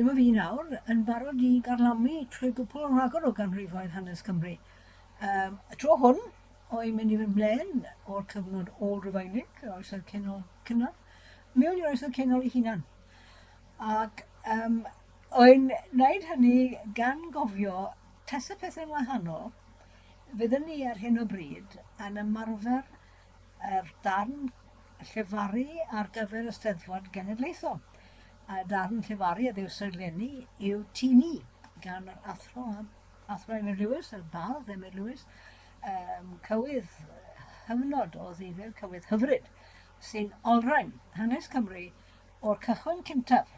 Dyma fi nawr yn barod i garlamu trwy gwpl o ragor o ganrifoedd hanes Cymru. Um, y tro hwn, o'n mynd i fynd mlaen o'r cyfnod ôl-Rufeinig, yr oesoedd canol cynnar, mewn i'r oesoedd canol ei hunan. Ac um, o'n wneud hynny gan gofio tasa pethau'n wahanol, fydden ni ar hyn o bryd yn ymarfer yr darn llefaru ar gyfer y Steddfod Genedlaethol. A darn llefaru a ddewiswyd eleni yw Tŷ Ni gan yr athro, athro Emyr Lewis, y bardd Emyr Lewis, um, cywydd hyfnod o ddifyr, cywydd hyfryd, sy'n olrhain hanes Cymru o'r cychwyn cyntaf,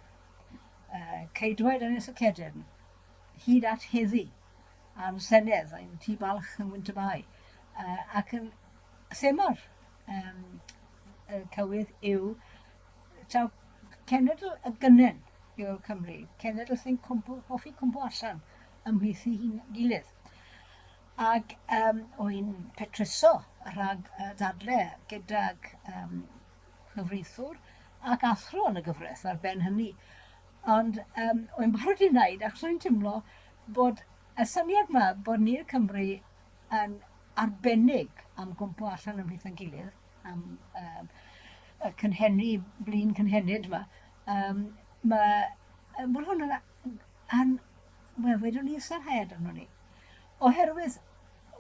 uh, ceidwaid Ynys y Cedyrn, hyd at heddi, a'n Senedd, ein tŷ balch yng Ngwynt y Bae, uh, ac yn thema'r um, y cywydd yw taw cenedl y gynnen yw'r Cymru, cenedl sy'n cwmpo, hoffi cwmpo allan ymhlith ei hun gilydd. Ac um, o i'n petruso rhag uh, dadle gydag um, cyfreithiwr ac athro yn y gyfraith ar ben hynny. Ond um, o'n barod i wneud, achos o'n teimlo bod y syniad yma bod ni'r Cymry yn arbennig am gwmpo allan ymhlith ein gilydd, am um, y cynhennu, blin cynhenid yma, um, mae, bod hwn yn, yn wel, wedwn ni sarhad arno ni. Oherwydd,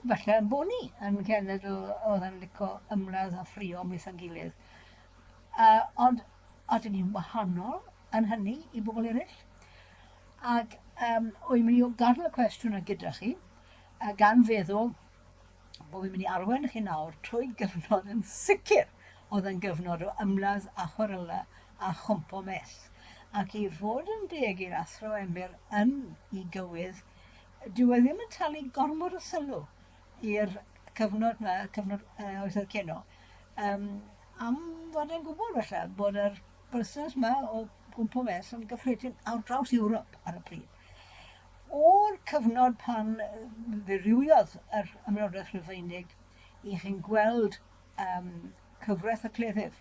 falle yn bod ni yn cenedl oedd yn licio ymladd a ffrio ymhlith ein gilydd. Uh, ond odyn ni'n wahanol yn hynny i bobl eraill. Ac um, o'n i'n mynd i gadael y cwestiwn yna gyda chi, a gan feddwl bod fi'n mynd i arwain chi nawr trwy gyfnod yn sicr oedd yn gyfnod o ymladd a chweryla a chwmpo mess. Ac i fod yn deg i'r athro Emyr yn ei gywydd, dyw e ddim yn talu gormod o sylw i'r cyfnod 'na, cyfnod uh, oesoedd ceno, um, am fod e'n gwybod falle bod yr broses 'ma o gwmpo mes yn gyffredin ar draws Ewrop ar y pryd. O'r cyfnod pan ddirywiodd yr Ymerodraeth Rufeinig, i chi'n gweld um, cyfraith y cleddyf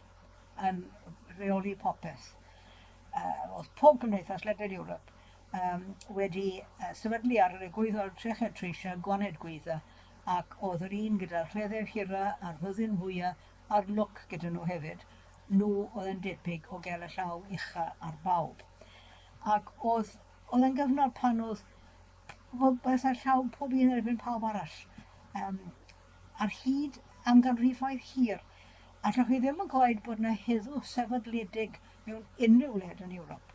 yn rheoli popeth. Uh, oedd pob cymdeithas ledled Ewrop um, wedi uh, sefydlu ar yr egwyddor treched treisio, gwaned gweitha, ac oedd yr un gyda'r cleddyf hira a'r fyddin fwya a'r lwc gyda nhw hefyd, nhw oedd yn debyg o gael y llaw ucha ar bawb. Ac oedd, oedd yn gyfnod pan oedd popeth ar llaw pob un erbyn pawb arall. Um, ar hyd am ganrifoedd hir. Allwch chi ddim yn gwaed bod yna heddwch sefydledig mewn unrhyw wlad yn Ewrop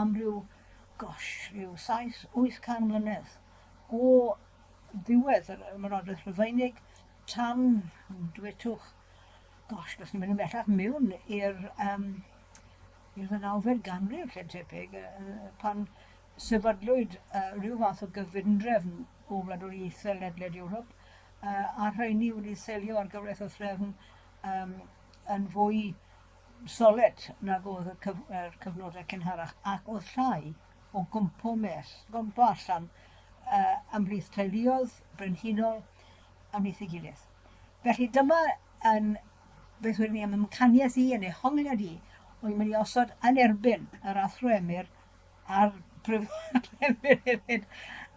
am ryw, gosh, rhyw 7-800 mlynedd o ddiwedd yr Ymerodraeth Rufeinig tan, dwetwch, gosh, os ni'n mynd yn bellach mewn i'r um, i'r ddeunawfed ganrif lle tebyg, pan sefydlwyd uh, rhyw fath o gyfundrefn o wladwriaethau ledled Ewrop, uh, a rheini wedi selio ar gyfraith a threfn um, yn fwy solet nag oedd y, cyf yr cyfnodau cynharach, ac oedd llai o gwmpo mes, gwmpo allan uh, ymhlith teuluoedd brenhinol ymhlith ei gilydd. Felly dyma yn beth wedyn ni am ymcaniaeth i, yn ehongliad i, o'n i'n mynd i osod yn erbyn yr athro Emyr a'r prif Emyr hefyd,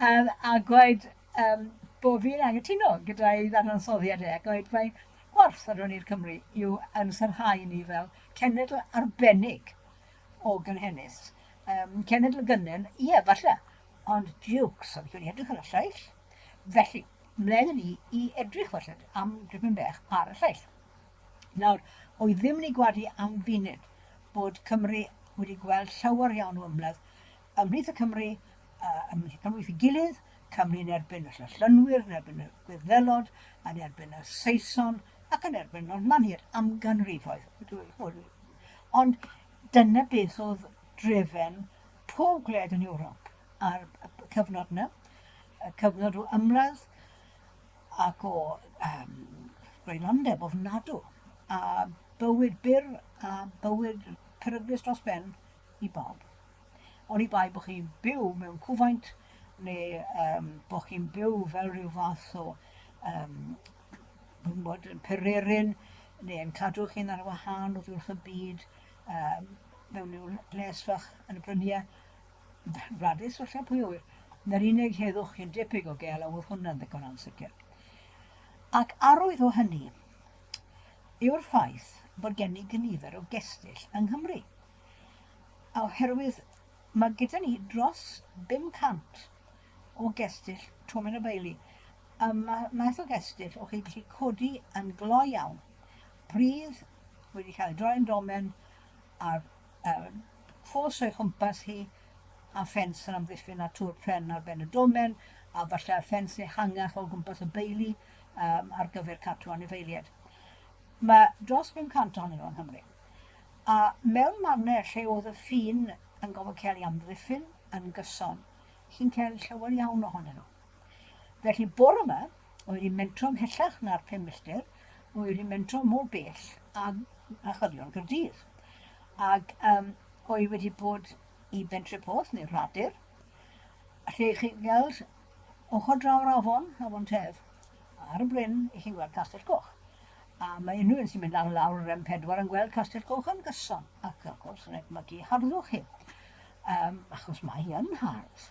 um, a gwaed um, bod fi'n anghytuno gyda'i ddadansoddiad e, a gwaed mae gwarth ar ni'r Cymru yw yn sarhau ni fel cenedl arbennig o gynhenus. Um, cenedl gynnen, ie, falle, ond jiwcs, oedd wedi edrych ar y lleill. Felly, mlaen â ni i edrych falle am dipyn bach ar y lleill. Nawr, oedd ddim yn ei gwadu am funud bod Cymru wedi gweld llawer iawn o ymladd ymhlith y Cymry, uh, ymhlith Cymru ei gilydd, Cymru yn erbyn y Llychlynwyr, yn erbyn y Gwyddelod, yn erbyn y Saeson ac yn erbyn y Normaniaid am ganrifoedd. Ond dyna beth oedd drefen pob gwlad yn Ewrop ar y cyfnod yna, y cyfnod o ymladd ac o um, greulondeb ofnadw, a bywyd byr a bywyd peryglus dros ben i bawb. Oni bai bod chi'n byw mewn cwfaint neu um, bod chi'n byw fel rhyw fath o um, bod yn pererin neu yn cadw chi'n ar wahân oddi wrth y byd um, mewn rhyw les fach yn y bryniau. Wladus falle, pwy a ŵyr. 'Na'r unig heddwch chi'n debyg o gael a oedd hwnna'n ddigon ansicr. Ac arwydd o hynny yw'r ffaith bod gen i gynifer o gestyll yng Nghymru. Oherwydd mae gyda ni dros 500 o gestyll Tomen a Bailey. Y math o gestyll o'ch chi'n gallu codi yn gloi iawn. Pridd wedi cael ei droi'n domen a'r ffos o'i chwmpas hi a ffens yn amddiffyn a tŵr pren ar ben y domen a falle ffens ehangach o gwmpas y beili ar gyfer cadw anifeiliaid. Mae dros 500 ohonyn nhw yng Nghymru. A mewn mannau lle oedd y ffin yn gofod cael ei amddiffyn yn gyson, chi'n cael llawer iawn ohonyn nhw. Felly bore yma, oedd wedi mentro ymhellach na'r 5 milltir, oedd wedi mentro mor bell ag a Chyrion Caerdydd. Ac oedd wedi bod i Bentre Porth neu Radur, lle chi'n gweld ochr draw'r afon, afon Tef, ar y bryn, i chi'n gweld Castell Coch. A mae unrhyw un sy'n mynd lan lawr yr M4 yn gweld Castell Coch yn gyson, ac wrth gwrs yn edmygu harddwch hi, achos mae hi yn hardd.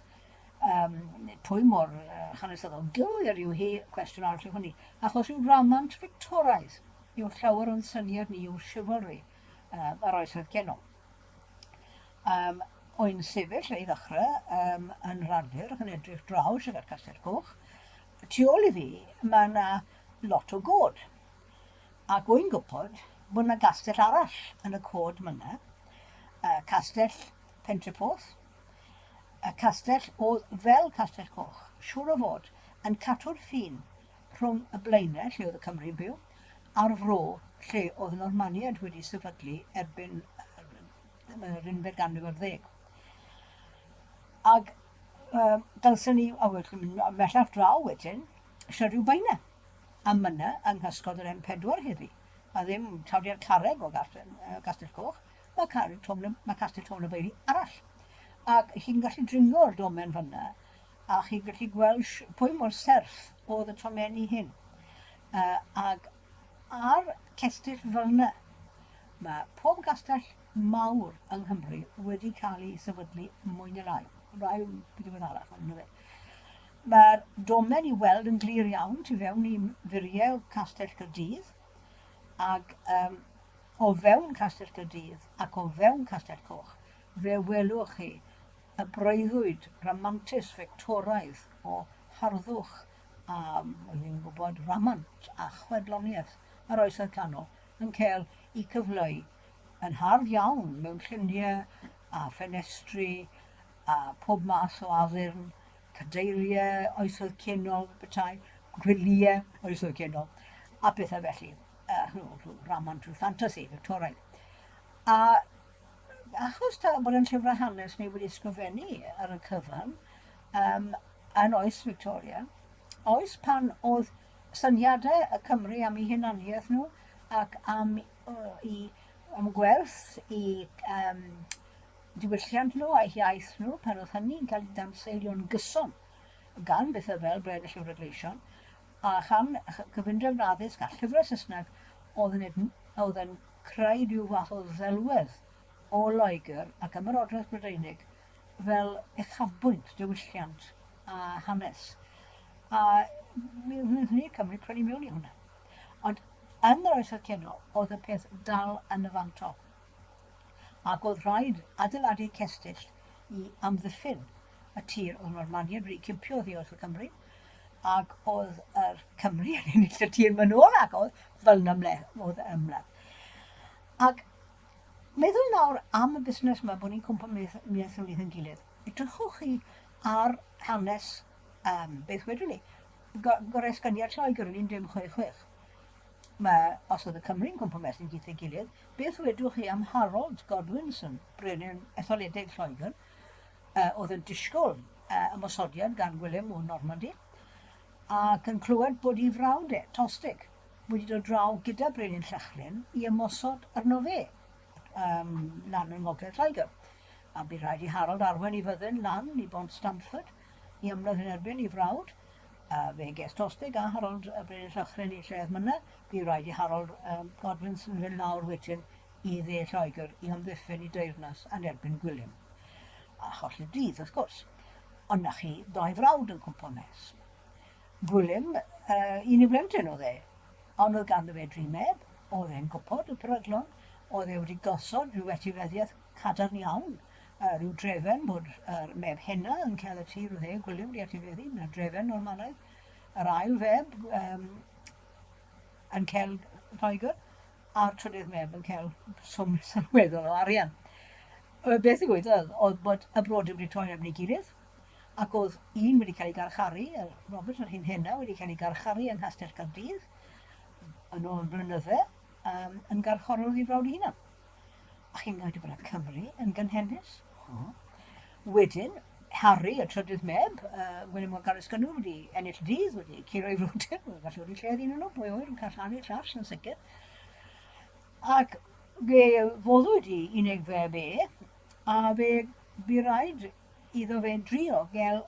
Pwy mor hanesyddol gywir yw hi, cwestiwn arall yw hynny, achos rhyw ramant Fictoraidd yw llawer o'n syniad ni o chivalry yr oesoedd cenol. O'n sefyll ei ddechrau yn Rhagfyr ac yn edrych draw tuag at Castell Coch. Tu ôl i fi mae yna lot o god, ac wy'n gwybod bod yna gastell arall yn y cod myna, Castell Pentrepoth, Y castell oedd fel Castell Coch, siŵr o fod, yn cadw'r ffin rhwng y Blaenau, lle oedd y Cymry'n byw, a'r Fro, lle oedd y Normaniaid wedi sefydlu erbyn yr unfed ganrif ar ddeg. Ac dylsen ni, a wedyn mynd ymhellach draw wedyn, eisiau rhyw Baenau, a myna yng nghysgod yr M4 heddi, a ddim tafliad carreg o Gastell Coch, Mae car Tom, mae castell Tom y Beili arall. Ac chi'n gallu dringo'r domen fanna, a chi'n gallu gweld pwy mor serth oedd y tomenni hyn. Ac ar cestyll fel yna, mae pob castell mawr yng Nghymru wedi cael ei sefydlu mwy neu lai. Rai yn ddiweddarach, ond 'na fe. Mae'r domen i weld yn glir iawn tu fewn i furiau Castell Caerdydd, ac o fewn Castell Caerdydd ac o fewn Castell Coch, fe welwch chi y breuddwyd rhamantus Fictoraidd o harddwch a, o'n i'n gwybod, rhamant a chwedloniaeth yr Oesoedd Canol yn cael eu cyfleu yn hardd iawn mewn lluniau a ffenestri a phob math o addurn, cadeiriau Oesoedd Canol, petai, gwelyau Oesoedd Canol a pethau felly. Rhyw ramant, rhyw ffantasi Fictoraidd. A achos ta bod yn llyfrau hanes ni wedi ysgrifennu ar y cyfan, yn oes Victoria, oes pan oedd syniadau y Cymry am eu hunaniaeth nhw ac am i, am gwerth i diwylliant nhw a'u hiaith nhw, pan oedd hynny'n cael ei danseilio'n gyson gan bethau fel Bread y Llyfrau Gleision, a chan gyfundrefn addysg a llyfrau Saesneg oedd yn, oedd yn creu rhyw fath o ddelwedd o Loegr ac Ymerodraeth Brydeinig fel uchafbwynt diwylliant a hanes. A mi wnaethon ni Cymru prynu mewn i hwnna. Ond yn yr Oesoedd Canol, oedd y peth dal yn y fantol. Ac oedd rhaid adeiladu cestyll i amddiffyn y tir oedd Normaniaid wedi cipio oddi wrth y Cymry, ac oedd yr Cymry yn ennill y tir ma'n ôl ac oedd fel yna ymle, oedd ymladd. Ac meddwl nawr am y busnes yma bod ni'n cwmpo miaeth ymhlith yn gilydd. Edrychwch chi ar hanes, beth wedwn ni, goresgyniad Lloegr yn 1666. Mae, os oedd y Cymry'n cwmpo mes yn gyda'i gilydd, beth wedwch chi am Harold Godwinson, brenin etholedig Lloegr, oedd yn disgwyl ymosodiad gan Gwilym o Normandy, ac yn clywed bod ei frawd e, Tostig, wedi dod draw gyda Brenin Llychlyn i ymosod arno fe lan yng Ngogledd Lloegr. A bu rhaid i Harold arwain ei fyddin lan i Bont Stamford i ymladd yn erbyn ei frawd. A fe ges Tostig a Harold y Brenin Llychlyn i Lleoedd Myna. Bu rhaid i Harold Godwinson fynd lawr wedyn i dde Lloegr i amddiffyn ei deyrnas yn erbyn Gwilym. A cholli'r dydd, wrth gwrs. Ond 'na chi ddau frawd yn cwmpo mes. Gwilym, unig blentyn oedd e, ond oedd ganddo fe dri meb, oedd e'n gwybod y peryglon, oedd e wedi gosod rhyw etifeddiaeth cadarn iawn, rhyw drefen bod yr meb hena yn cael y tir oedd e, Gwilym, wedi etifeddu, na drefen Normanaidd, yr ail feb yn cael Lloegr, a'r trydydd meb yn cael swm sylweddol o arian. Beth ddigwyddodd oedd bod y brodyr wedi troi erbyn ei gilydd, ac oedd un wedi cael ei garcharu, Robert yr hyn hena wedi cael ei garcharu yng Nghastell Caerdydd, yn ôl blynydde, yn garcharor i frawd ei hunan. A chi'n gwneud bod y Cymru yn gynhennus. Wedyn, Harry, y trydydd meb, Gwilym o'r Garys Gynwr wedi ennill dydd, wedi curo ei frodyr, felly wedi lled un o'n nhw, pwy oer yn carcharu'r llall yn sicr. Ac fe foddwyd i unig feb e, a fe bu raid iddo fe drio gael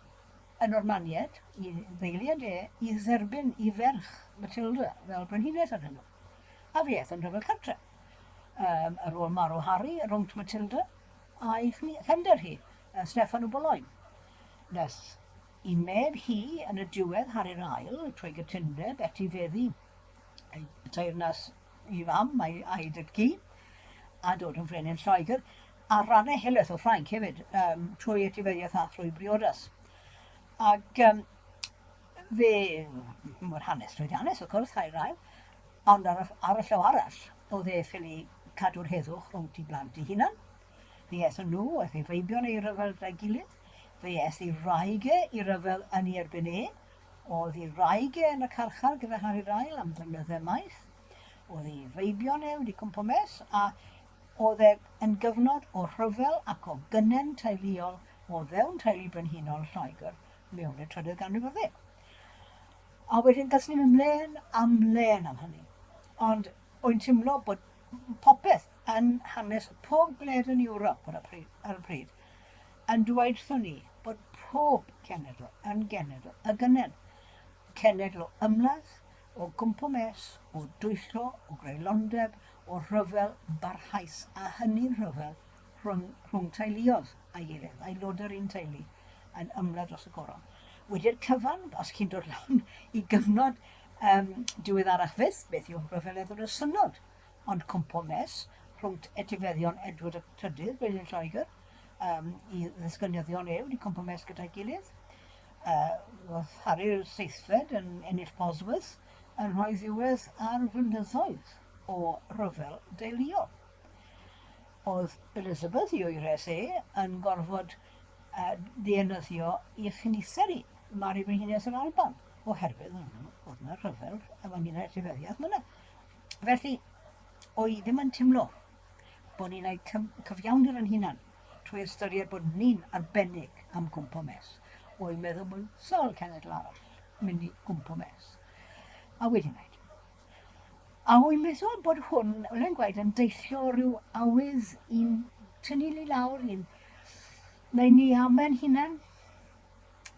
y Normaniaid, i ddeiliad e, i dderbyn i ferch Matilda fel brenhines arnyn nhw. A fe aeth yn rhyfel cartre. Ar ôl marw Harry, rhwng Matilda a'i chefnder hi, Steffan o Boulogne. Nes i meb hi yn y diwedd Harri'r Ail, trwy gytundeb etifeddu ei teyrnas i fam a'i, a'i dad-cu, a dod yn frenin Lloegr, a rannau helaeth o Ffrainc hefyd, trwy etifeddiaeth a thrwy briodas. Ac fe, mae'r hanes llwyddiannus, wrth gwrs, Harri'r Ail, ond ar y, ar y llaw arall, oedd e ffili cadw'r heddwch rhwng ei blant ei hunan. Fe aethon nhw, aeth ei feibion ei ryfel gyda'i gilydd, fe aeth ei wraig e i ryfel yn ei erbyn e, oedd ei wraig e yn y carchar gyda Harri'r Ail am flynydde maith, oedd ei feibion e wedi cwmpo mes, a oedd e yn gyfnod o rhyfel ac o gynnen teuluol o fewn teulu brenhinol Lloegr mewn y trydydd ganrif ar ddeg. A wedyn gallen ni mynd mlaen a mlaen am hynny. Ond wy'n teimlo bod popeth yn hanes pob gwled yn Ewrop ar y pryd, ar y pryd yn dweud wrthon ni bod pob cenedl yn genedl y gynnen. Cenedl o ymladd, o gwmpo mes, o dwyllo, o greulondeb, o rhyfel barhaus, a hynny'n rhyfel rhwng, rhwng teuluoedd a'i gilydd, aelodau'r un teulu yn ymladd dros y goron. Wedi'r cyfan, os chi'n dod lan i gyfnod diweddarach fyth, beth yw rhyfel Edward y Synod, ond cwmpo mes rhwng etifeddion Edward y Trydydd, Brenin Lloegr, i ddisgynyddion e wedi cwmpo mes gyda'i gilydd. Roedd Harri'r Seithfed yn ennill Bosworth yn rhoi ddiwedd ar flynyddoedd o ryfel deuluol. Oedd Elizabeth, i oeres e, yn gorfod dienyddio i chynifer i Mari Brenhines yr Alban, oherwydd oedd yna rhyfel efo ni'n etifeddiaeth myna. Felly, o'i ddim yn teimlo bod ni'n ei cyfiawnder yn hunan trwy ystyried bod ni'n arbennig am gwmpo mes. O'i meddwl bod sawl cenedl arall yn mynd i gwmpo mes. A wedi wneud. A wy'n meddwl bod hwn, fel yn gweud, yn deillio o ryw awydd i'n tynnu ni lawr, i'n neu ni am ein hunain.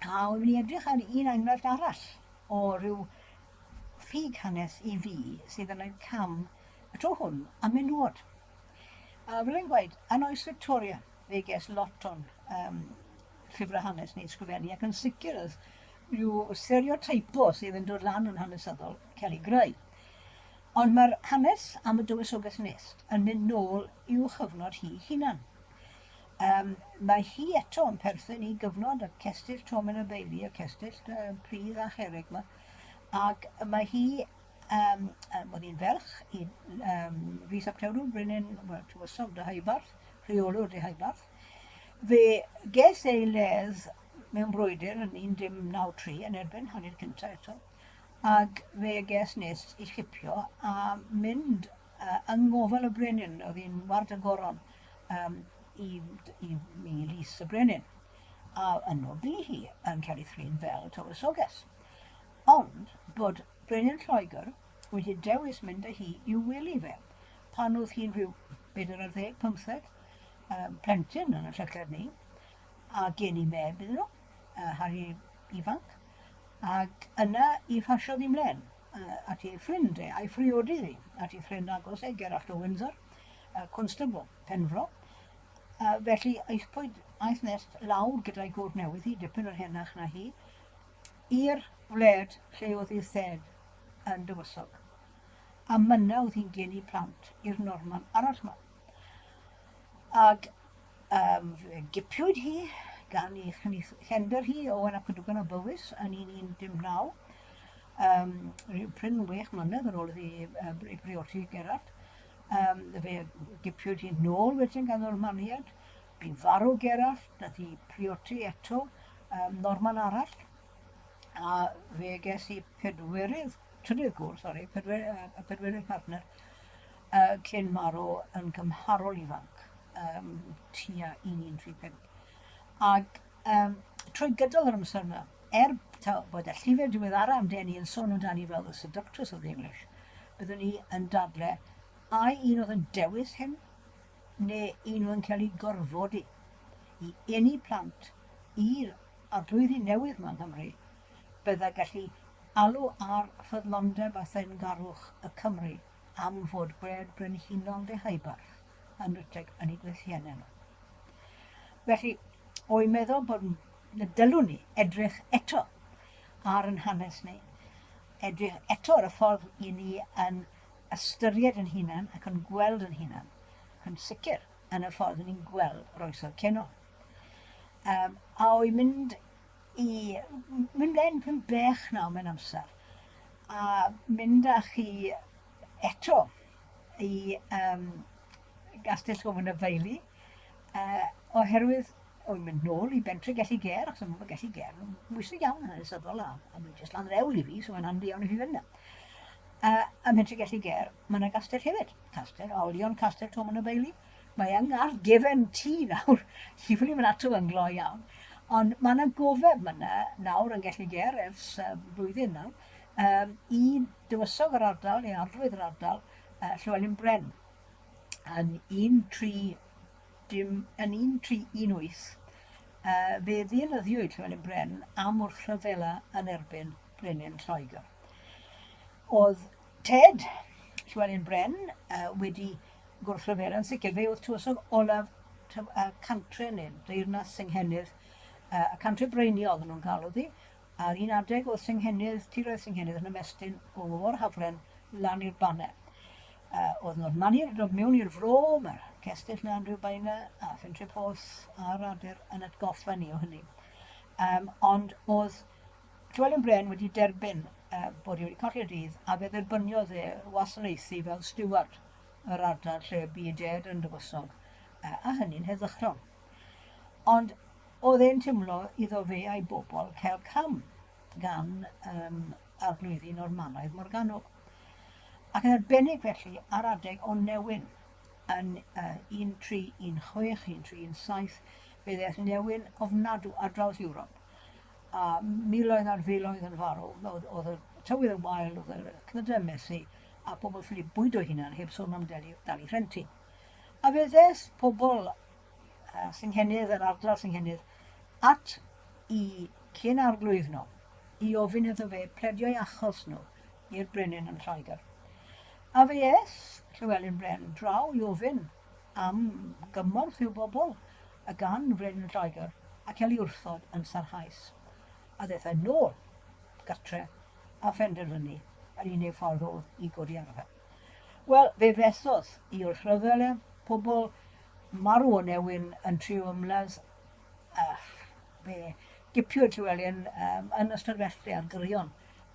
A wy'n mynd i edrych ar un enghraifft arall o ryw ffug hanes i fi sydd yn ein cam y tro hwn am menywod. A fel yn gweud, yn oes Victoria, fe ges lot o'n llyfrau hanes neu ysgrifennu ac yn sicr oedd rhyw stereoteipo sydd yn dod lan yn hanesyddol cael ei greu. Ond mae'r hanes am y Dywysoges Nest yn mynd nôl i'w chyfnod hi hunan. Mae hi eto yn perthyn i gyfnod y cestyll Tomen y Beili, y cestyll pridd a cherrig yma, ac mae hi, oedd hi'n ferch i Rhys ap Tewdwr, brenin, wel, tywysog Deheubarth, rheolwr Deheubarth. Fe ges ei ledd mewn brwydr yn 1093 yn erbyn Harri'r Cyntaf eto, ac fe ges nes i chipio a mynd yng ngofal y brenin, oedd hi'n ward y goron, i, i, i lys y brenin. A yno bu hi yn cael ei thrin fel tywysoges. Ond bod brenin Lloegr wedi dewis mynd â hi i'w wely fe, pan oedd hi'n rhyw 14, 15, plentyn yn y llychled ni, a geni meb iddyn nhw, Harry ifanc, ac yna i ffasiodd hi mlaen at ei ffrind e, a'i phriodi hi, at ei ffrind agos e, Gerallt o Windsor, constable Penfro. Felly aethpwyd aeth Nest lawr gyda'i gŵr newydd hi, dipyn yr henach na hi, i'r wled lle oedd ei thed yn dywysog. A myna oedd hi'n geni plant i'r Norman arall 'ma. Ac fe gipiwyd hi gan ei chefnder hi, Owen ap Cadwgan o Bowys, yn 1109, rhyw prin wech mlynedd ar ôl iddi briodi Gerallt. Fe gipiwyd hi nôl wedyn gan Normaniaid. Bu farw Gerallt, daeth hi priodi eto Norman arall, a fe ges hi pedwerydd, trydydd gŵr, sori, pedwerydd partner, cyn marw yn gymharol ifanc, tua 1135. Ac trwy gydol yr amser yma, er taw, bod y llyfr diweddara amdani yn sôn amdani fel The Seductress of the English, byddwn ni yn dadle ai un oedd yn dewis hyn, neu un oedd yn cael ei gorfodi i eni plant i'r arglwyddi newydd yma yng Nghymru, byddai gallu alw ar ffyddlondeb a theyrngarwch y Cymry am fod gwled brenhinol Deheubarth yn rhedeg yn eu gwythiennau nhw. Felly, o'i meddwl bod na dylwn ni edrych eto ar yn hanes ni, edrych eto ar y ffordd i ni yn ystyried yn hunan ac yn gweld yn hunan, ac yn sicr yn y ffordd ni'n gweld yr oesoedd cenol. A o'i mynd i mynd mlaen pyn bech nawr mewn amser, a mynd â chi eto i Gastell Gofyn y Feili, oherwydd o'n mynd nôl i bentre Gelli Gêr, achos mae Gelli Gêr yn bwysig iawn yn hanesyddol a, a mae'n jyst lan yr ewl i fi, so mae'n handi iawn i fi fynd 'na. Ym mhentre Gelli Gêr, mae yna gastell hefyd, castell, olion castell Toman y Beili. Mae yng ngardd gefen tŷ nawr, chi ffili mynd ato fe'n gloi iawn. Ond mae yna gofeb yna nawr yn Gelli Gêr ers blwyddyn nawr, i dywysog yr ardal, neu arglwydd yr ardal, Llywelyn Bren, yn 13 dim, yn 1318, fe ddienyddiwyd Llywelyn Bren am wrthryfela yn erbyn brenin Lloegr. Oedd Ted Llywelyn Bren wedi gwrthryfela yn sicr, fe oedd tywysog olaf cantre neu deyrnas Senghennydd, y cantre Breiniol oedden nhw'n galw ddi. Ar un adeg oedd Senghennydd, tiroedd Senghennydd yn ymestyn o Môr Hafren lan i'r Banne. Oedd Normaniaid yn dod mewn i'r fro, mae'r cestyll 'na yn Rhiwbeina a Phentre Porth a'r Radur yn atgoffa ni o hynny. Ond oedd Llywelyn Bren wedi derbyn bod e wedi colli'r dydd a fe dderbyniodd e wasanaethu fel stiward yr ardal lle bu Ded yn dywysog, a hynny'n heddychlon. Ond oedd e'n teimlo iddo fe a'i bobl cael cam gan arglwyddi Normanaidd Morgannwg. Ac yn arbennig felly ar adeg o newyn yn 1316, 1317, fe ddaeth newyn ofnadw ar draws Ewrop, a miloedd ar filoedd yn farw. Oedd, oedd y tywydd yn wael, oedd y cnydau yn methu, a pobl ffili bwydo hunan heb sôn am dalu, dalu rhenti. A fe ddes pobl Senghennydd, yr ardal Senghennydd, at i cyn arglwydd nhw i ofyn iddo fe pledio'i achos nhw i'r brenin yn Lloegr. A fe es Llywelyn Bren draw i ofyn am gymorth i'w bobl a gan frenin Lloegr a cael ei wrthod yn sarhaus. A ddaeth e nôl gartre a phenderfynu yr unig ffordd oedd i godi arfer. Wel, fe fethodd i wrthryfel e, pobl marw o newyn yn trio ymladd, a fe gipiwyd Llywelyn yn Ystradfellte ar gyrion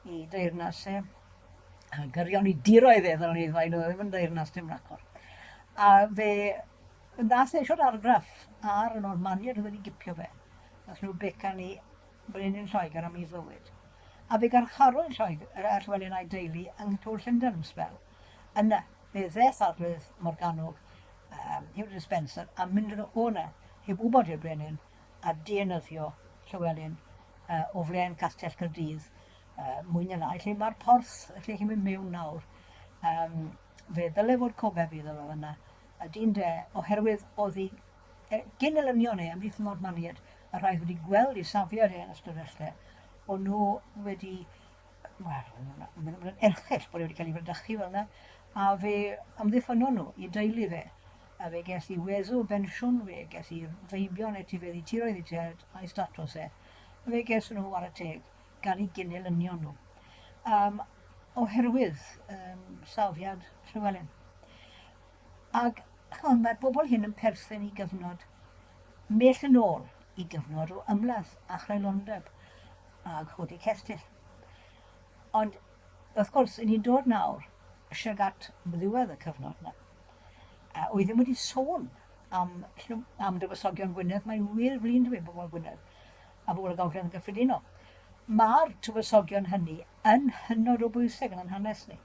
i deyrnas e, a gyrion i diroedd e, ddylwn i ddweud, oedd e ddim yn deyrnas dim rhagor. A fe nath e eisiau'r argraff ar y Normaniaid oedd wedi gipio fe. Nath nhw becan i brenin Lloegr am ei fywyd. A fe garcharwyd Lloegr, Llywelyn a'i deulu yng Nghtŵr Llundain am sbel. Yna, fe ddaeth Arglwydd Morgannwg, Hugh de Spencer, a mynd yn o 'na heb wybod i'r brenin a dienyddio Llywelyn o flaen Castell Caerdydd, mwy neu lai, lle mae'r porth lle chi'n mynd mewn nawr. Fe ddyle fod cofeb iddo fo fan'na, y dyn de, oherwydd oedd ei gyn-elynion e ymhlith y Normaniaid, y rhai oedd wedi gweld ei safiad e yn Ystradfellte, o'n nhw wedi, wel, mae'n erchyll bod e wedi cael ei fradychu fel yna, a fe amddiffynnon nhw i deulu fe. A fe ges i weddw bensiwn, fe ges i feibion etifeddu tiroedd i ted a'i statws e. A fe ges nhw ware teg gan eu gynelynion nhw. Um, oherwydd um, safiad Llywelyn. Ac chimod, mae'r bobl hyn yn perthyn i gyfnod mell yn ôl i gyfnod o ymladd a chreulondeb a chodi cestyll. Ond wrth gwrs, 'y ni'n dod nawr tuag at ddiwedd y cyfnod 'na. A wy ddim wedi sôn am, am dywysogion Gwynedd, mae'n wir flin dwi, bobl Gwynedd a bobl y Gogledd yn gyffredinol. Mae'r tywysogion hynny yn hynod o bwysig yn ein hanes ni.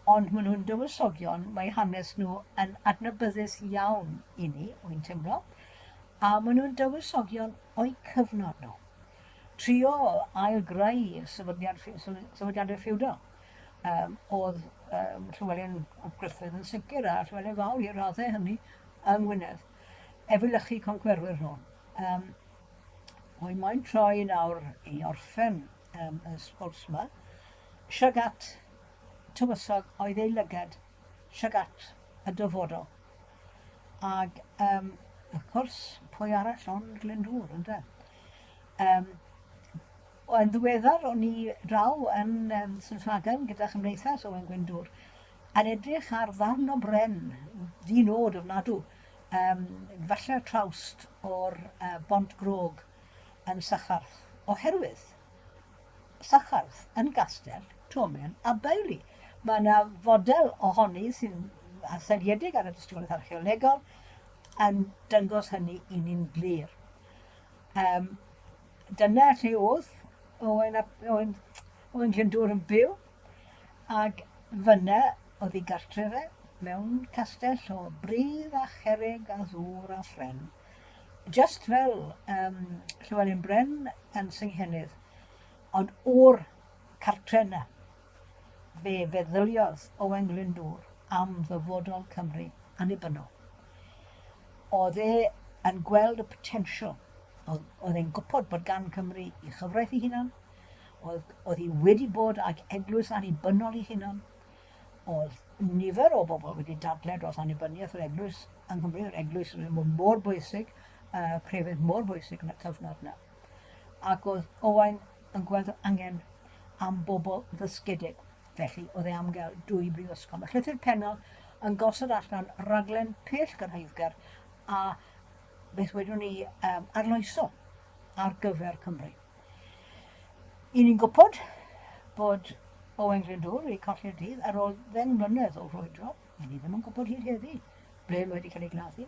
Ond maen nhw'n dywysogion, mae hanes nhw yn adnabyddus iawn i ni, wy'n teimlo, a maen nhw'n dywysogion o'u cyfnod nhw. Trio ail-greu sefydliad, sefydliadau ffiwdol. Um, oedd um, Llywelyn ap Gruffydd yn sicr a Llywelyn Fawr i raddau hynny yng Ngwynedd. Efelychu concwerwyr nhw. Um, Wy moyn troi nawr i orffen um, y sgwrs yma. Siag at tywysog oedd ei lygad, siag at y dyfodol. Ac, um, wrth gwrs, pwy arall ond Glyndŵr, ynde? Um, yn ddiweddar, o'n i draw yn um, St Ffagan gyda chymdeithas Owen Glyndŵr, yn edrych ar ddarn o bren, ddi-nod ofnadw, um, falle trawst o'r uh, Bont Grog yn Sycharth, oherwydd Sycharth yn gastell tomen a beili. Mae yna fodel ohoni sy'n seiliedig ar y dystiolaeth archeolegol yn dangos hynny i ni'n glir. Um, dyna lle oedd Owen, Owen, Owen Glyndŵr yn byw, ac fyna oedd ei gartref e, mewn castell o bridd a cherrig a ddŵr a phren. Just fel um, Llywelyn Bren yn Senghennydd, ond o'r cartre yna, fe feddyliodd Owen Glyndŵr am ddyfodol Cymru annibynnol. Oedd e yn gweld y potensial, oedd, oedd e'n gwybod bod gan Cymru i chyfraith ei hunan, oedd, oedd hi wedi bod ag eglwys annibynnol ei hunan, oedd nifer o bobl wedi dadlau dros annibyniaeth yr eglwys yng Nghymru, yr eglwys yn bod mor bwysig, uh, crefydd mor bwysig yn y cyfnod yna. Ac oedd Owain yn gweld yr angen am bobl ddysgedig. Felly, oedd e am gael dwy brifysgol. Mae llythyr pennol yn gosod allan raglen pell gyrhaeddgar a beth wedwn ni um, arloesol ar gyfer Cymru. I ni'n gwybod bod Owain Glyndŵr wedi colli'r dydd ar ôl ddeng mlynedd o frwydro. I ni ddim yn gwybod hyd heddi ble mae wedi cael ei gladdu.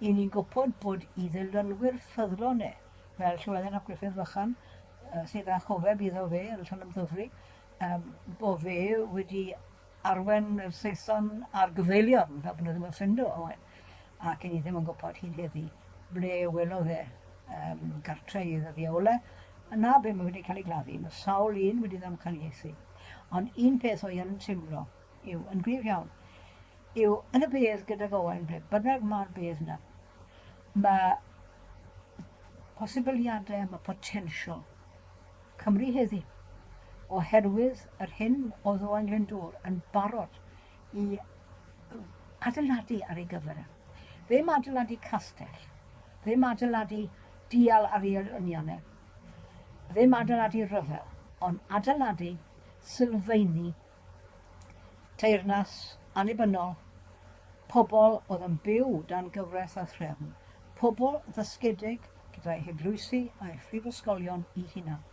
I ni'n gwybod bod i ddilynwyr ffyddlon e, fel Llywelyn ap Gruffydd Fychan, sydd â chofeb iddo fe yn Llanymddyfri, um, bod fe wedi arwen y Saeson a'r gyfeiliorn, fel bod nhw ddim yn ffindo Owen. Ac i ni ddim yn gwybod hyd heddi ble welodd e um, gartre i ddyddiau ole, na be mae wedi cael ei gladdu. Mae sawl un wedi ddamcaniaethu. Ond un peth o'i yn teimlo yw, yn gryf iawn, yw yn y bedd gydag Owain, ble bynnag mae'r bedd yna, mae posibiliadau, mae potensial Cymru heddi, oherwydd yr hyn oedd Owain Glyndŵr yn barod i adeiladu ar ei gyfer e. Ddim adeiladu castell, ddim adeiladu dial ar ei elynion e, ddim adeiladu rhyfel, ond adeiladu sylfaeni teyrnas annibynnol, pobl oedd yn byw dan gyfraith a threfn, pobl ddysgedig gyda'i heglwysi a'i phrifysgolion i hunan.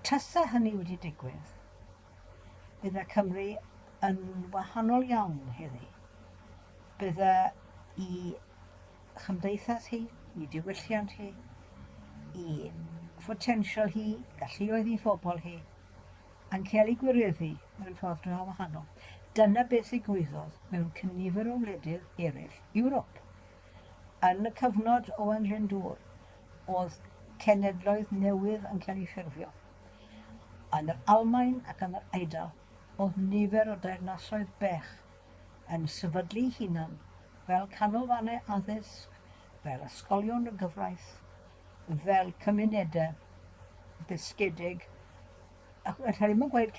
Tasa hynny wedi digwydd, bydde Cymru yn wahanol iawn heddi. Bydde i chymdeithas hi, i diwylliant hi, i photensial hi, galluoedd i phobl hi, yn cael ei gwireddu mewn ffordd dra wahanol. Dyna beth ddigwyddodd mewn cynifer o wledydd eraill Ewrop. Yn y cyfnod Owain Glyndŵr, oedd cenedloedd newydd yn cael eu ffurfio. Yn yr Almaen ac yn yr Eidal, oedd nifer o deyrnasoedd bech yn sefydlu hunan fel canolfannau addysg, fel ysgolion y gyfraith, fel cymunedau dysgedig, ac alla i ddim yn gweud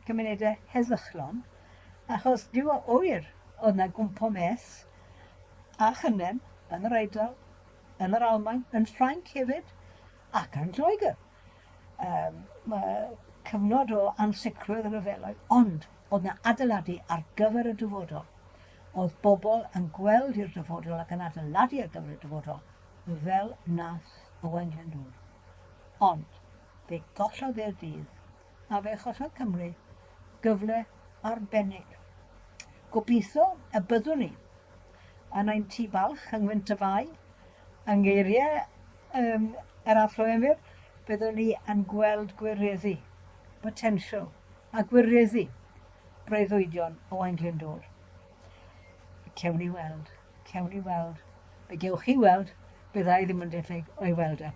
cymunedau heddychlon, achos Duw a ŵyr, oedd 'na gwmpo mess. a Chynnen, yn yr Eidal, yn yr Almaen, yn Ffrainc hefyd, ac yn Lloegr. Um, mae cyfnod o ansicrwydd rhyfeloedd, ond oedd na adeiladu ar gyfer y dyfodol. Oedd bobl yn gweld i'r dyfodol ac yn adeiladu ar gyfer y dyfodol, fel nath Owain Glyndŵr. Ond fe gollodd e'r dydd, a fe chollodd Cymru gyfle arbennig. Gobeithio y byddwn ni yn ein tŷ balch yng Ngwynt y Fai, yng ngeiriau um, yr Athro Emyr, byddwn ni yn gweld gwireddu potensial a gwireddu breuddwydion Owain Glyndŵr. Cewn ni weld, cewn ni weld. Fe gewch chi weld, bydda i ddim yn debyg o'i weld e.